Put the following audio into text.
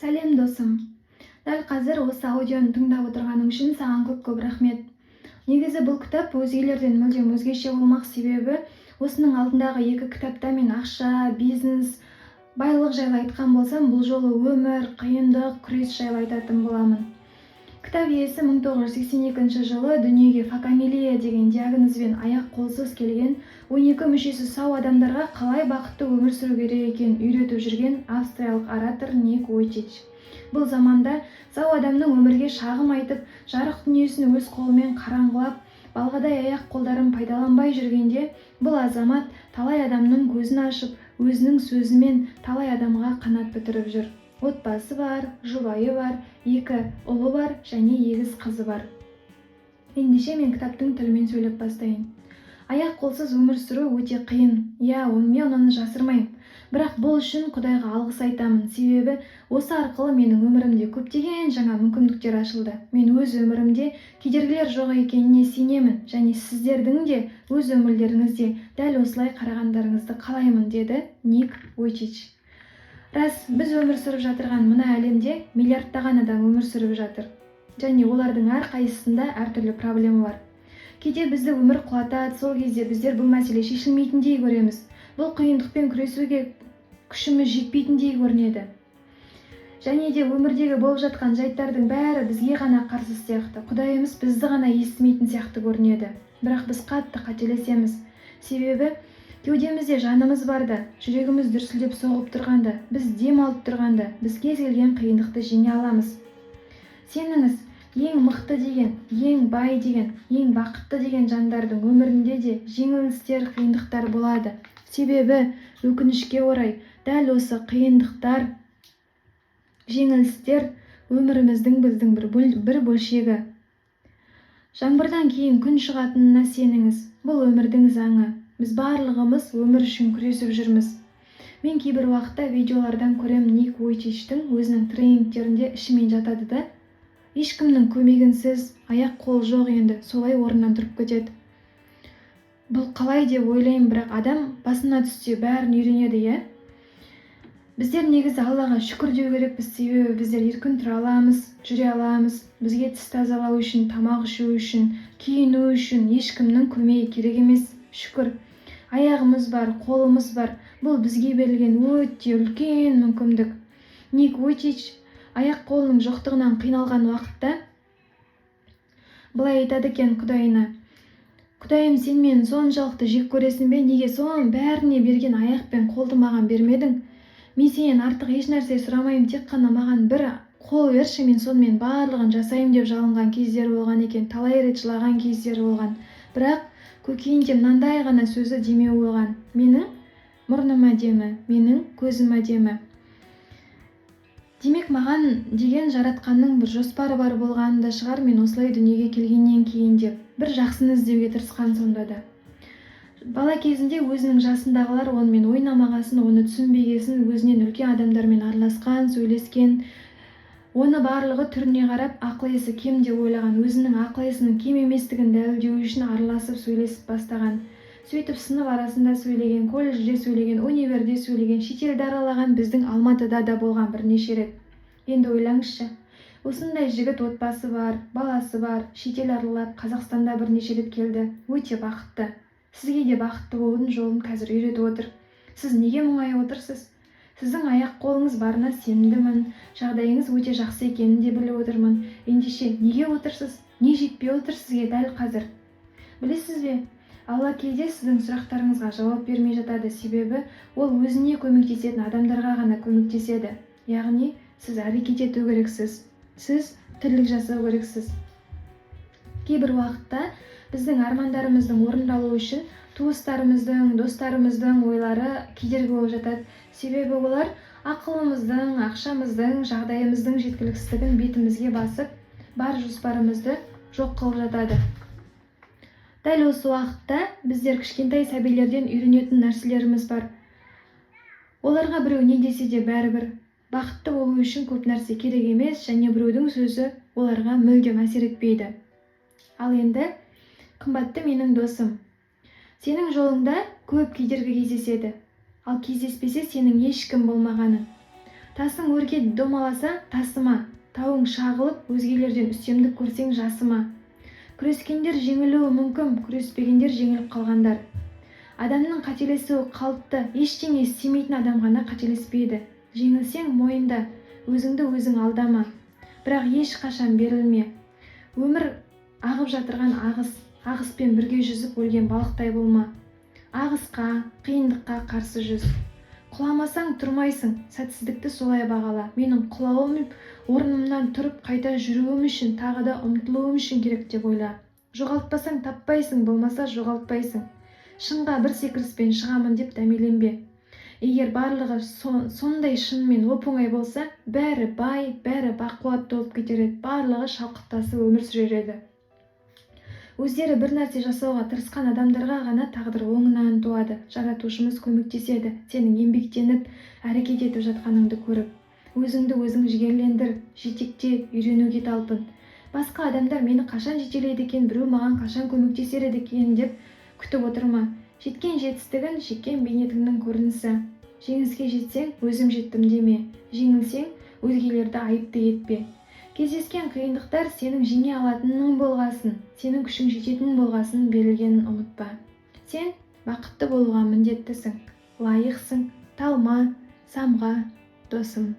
Сәлем, досым! Дәл қазір осы аудионы тыңдап отырғаның үшін саған көп-көп рахмет. Негізі, бұл кітап өзгелерден мүлдем өзгеше болмақ, себебі осының алдындағы екі кітапта мен ақша, бизнес, байлық жайлы айтқан болсам, бұл жолы өмір, қиындық, күрес жайлы айтатын боламын. Кітап иесі 1982 жылы дүниеге фокомелия деген диагнозбен аяқ-қолсыз келген, 12 мүшесі сау адамдарға қалай бақытты өмір сүру керек екенін үйретіп жүрген австриялық оратор Ник Вуйчич. Бұл заманда сау адамның өмірге шағым айтып, жарық дүниесін өз қолымен қараңғылап, балғадай аяқ-қолдарын пайдаланбай жүргенде, бұл азамат талай адамның көзін ашып, өзінің сөзімен талай адамға қанат бітіріп жүр. Отбасы бар, жұбайы бар, екі ұлы бар және егіз қызы бар. Ендеше, мен кітаптың тілімен сөйлеп бастайын. Аяқ қолсыз өмір сүру өте қиын, иә, мен оны жасырмаймын. Бірақ бұл үшін Құдайға алғыс айтамын, себебі осы арқылы менің өмірімде көптеген жаңа мүмкіндіктер ашылды. Мен өз өмірімде кедергілер жоқ екеніне сенемін және сіздердің де өз өмірлеріңізде дәл осылай қарағандарыңызды қалаймын, деді Ник Вуйчич. Рас, біз өмір сүріп жатырған мына әлемде миллиардтаған адам өмір сүріп жатыр және олардың әрқайсысында әртүрлі проблема бар. Кейде бізді өмір құлатады. Сол кезде біздер бұл мәселе шешілмейтіндей көреміз, бұл қиындықпен күресуге күшіміз жетпейтіндей көрінеді және де өмірдегі болып жатқан жайттардың бәрі бізге ғана қарсы сияқты, Құдайымыз бізді ғана естімейтін сияқты көрінеді. Бірақ біз қатты қателесеміз, себебі кеудемізде жанымыз барда, жүрегіміз дүрсілдеп соғып тұрғанда, біз дем алып тұрғанда, біз кез келген қиындықты жеңе аламыз. Сеніңіз, ең мықты деген, ең бай деген, ең бақытты деген жандардың өмірінде де жеңілістер, қиындықтар болады. Себебі, өкінішке орай, дәл осы қиындықтар, жеңілістер өміріміздің біздің бір бөлшегі. Жаңбырдан кейін күн шығатынына сеніңіз. Бұл өмірдің заңы. Біз барлығымыз өмір үшін күресіп жүрміз. Мен кейбір уақытта видеолардан көрем, Ник Вуйчичтің өзінің тренингтерінде ішімен жатады да, ешкімнің көмегінсіз, аяқ қол жоқ енді, солай орнынан тұрып кетеді. Бұл қалай деп ойлаймын. Бірақ адам басына түссе, бәрін үйренеді, иә. Біздер негізі Аллаға шүкір деу керекпіз, себебі біздер еркін тұра аламыз, жүре аламыз. Бізге тіс тазалау үшін, тамақ ішу үшін, киіну үшін ешкімнің көмегі керек емес. Шүкір, аяғымыз бар, қолымыз бар. Бұл бізге берілген өте үлкен мүмкіндік. Ник Вуйчич аяқ қолының жоқтығынан қиналған уақытта былай айтады екен Құдайына: «Құдайым, сен мені соншалықты жек көресің бе? Неге соның бәріне берген аяқ пен қолды маған бермедің? Мен сенен артық еш нәрсе сұрамаймын, тек қана маған бір қол берші, мен сонымен барлығын жасаймын», – деп жалынған кездері болған екен. Талай рет жылаған кездері болған. Бірақ көкейінде мынандай ғана сөзі демеу болған: «Менің мұрным әдемі, менің көзім әдемі, демек, маған деген Жаратқанның бір жоспары бар болғаны да шығар мен осылай дүниеге келгеннен кейін», – деп бір жақсыны іздеуге тырысқан. Сонда да бала кезінде өзінің жасындағылар онымен ойнамағасын, оны түсінбегесін, өзінен үлкен адамдармен араласқан, сөйлескен. Оны барлығы түріне қарап, ақыл есі кем деп ойлаған. Өзінің ақыл есінің кем еместігін дәлелдеу үшін араласып, сөйлесіп бастаған. Сөйтіп, сынып арасында сөйлеген, колледжде сөйлеген, универде сөйлеген, шетелді аралаған, біздің Алматыда да болған бірнеше рет. Енді ойлаңызшы, осындай жігіт отбасы бар, баласы бар, шетел аралап, Қазақстанда бірнеше рет келді, өте бақытты. Сізге де бақытты болудың жолын қазір үйретіп отыр. Сіз неге мұңайып отырсыз? Сіздің аяқ қолыңыз барына сенімдімін, жағдайыңыз өте жақсы екенін де біліп отырмын. Ендеше, неге отырсыз? Не жетпей отыр сізге дәл қазір? Білесіз бе, Алла кейде сіздің сұрақтарыңызға жауап бермей жатады, себебі ол өзіне көмектесетін адамдарға ғана көмектеседі. Яғни сіз әрекет ету керексіз, сіз тірлік жасау керексіз. Кейбір уақытта біздің армандарымыздың орындалуы үшін туыстарымыздың, достарымыздың ойлары кедергі болып жатады, себебі олар ақылымыздың, ақшамыздың, жағдайымыздың жеткіліксіздігін бетімізге басып, бар жоспарымызды жоқ қылып жатады. Дәл осы уақытта біздер кішкентай сәбилерден үйренетін нәрселеріміз бар. Оларға біреу не десе де бәрібір. Бақытты болу үшін көп нәрсе керек емес және біреудің сөзі оларға мүлдем әсер етпейді. Ал енді, қымбатты менің досым, сенің жолыңда көп кедергі кездеседі. Ал кездеспесе, сенің ешкім болмағаның. Тасың өрге домаласа, тасыма. Тауың шағылып, өзгелерден үстемдік көрсең, жасыма. Күрескендер жеңілуі мүмкін, күреспегендер жеңіліп қалғандар. Адамның қателесуі қалыпты, ештеңе істемейтін адам ғана қателеспейді. Жеңілсең, мойында, өзіңді өзің алдама, бірақ ешқашан берілме. Өмір ағып жатырған ағыс, ағыспен бірге жүзіп өлген балықтай болма. Ағысқа, қиындыққа қарсы жүз. Құламасаң, тұрмайсың, сәтсіздікті солай бағала. Менің құлауым орнымнан тұрып қайта жүруім үшін, тағы да ұмтылуым үшін керек деп ойла. Жоғалтпасаң, таппайсың, болмаса жоғалтпайсың. Шыңға бір секіріспен шығамын деп дәмеленбе. Егер барлығы сондай шынымен оп оңай болса, бәрі бай, бәрі бақуатты болып кетер еді, барлығы шалқықтасып өмір сүрер еді. Өздері бір нәрсе жасауға тырысқан адамдарға ғана тағдыр оңынан туады, жаратушымыз көмектеседі, сенің еңбектеніп, әрекет етіп жатқаныңды көріп. Өзіңді өзің жігерлендір, жетекте, үйренуге талпын. Басқа адамдар мені қашан жетелейді екен, біреу маған қашан көмектесер екен деп күтіп отырма. Жеткен жетістігін шеккен бейнетіңнің көрінісі. Жеңіске жетсең, өзім жеттім деме. Жеңілсең, өзгелерді айыпты етпе. Кездескен қиындықтар сенің жеңе алатының болғасын, сенің күшің жететін болғасын берілгенін ұмытпа. Сен бақытты болуға міндеттісің, лайықсың, талма, самға, досым.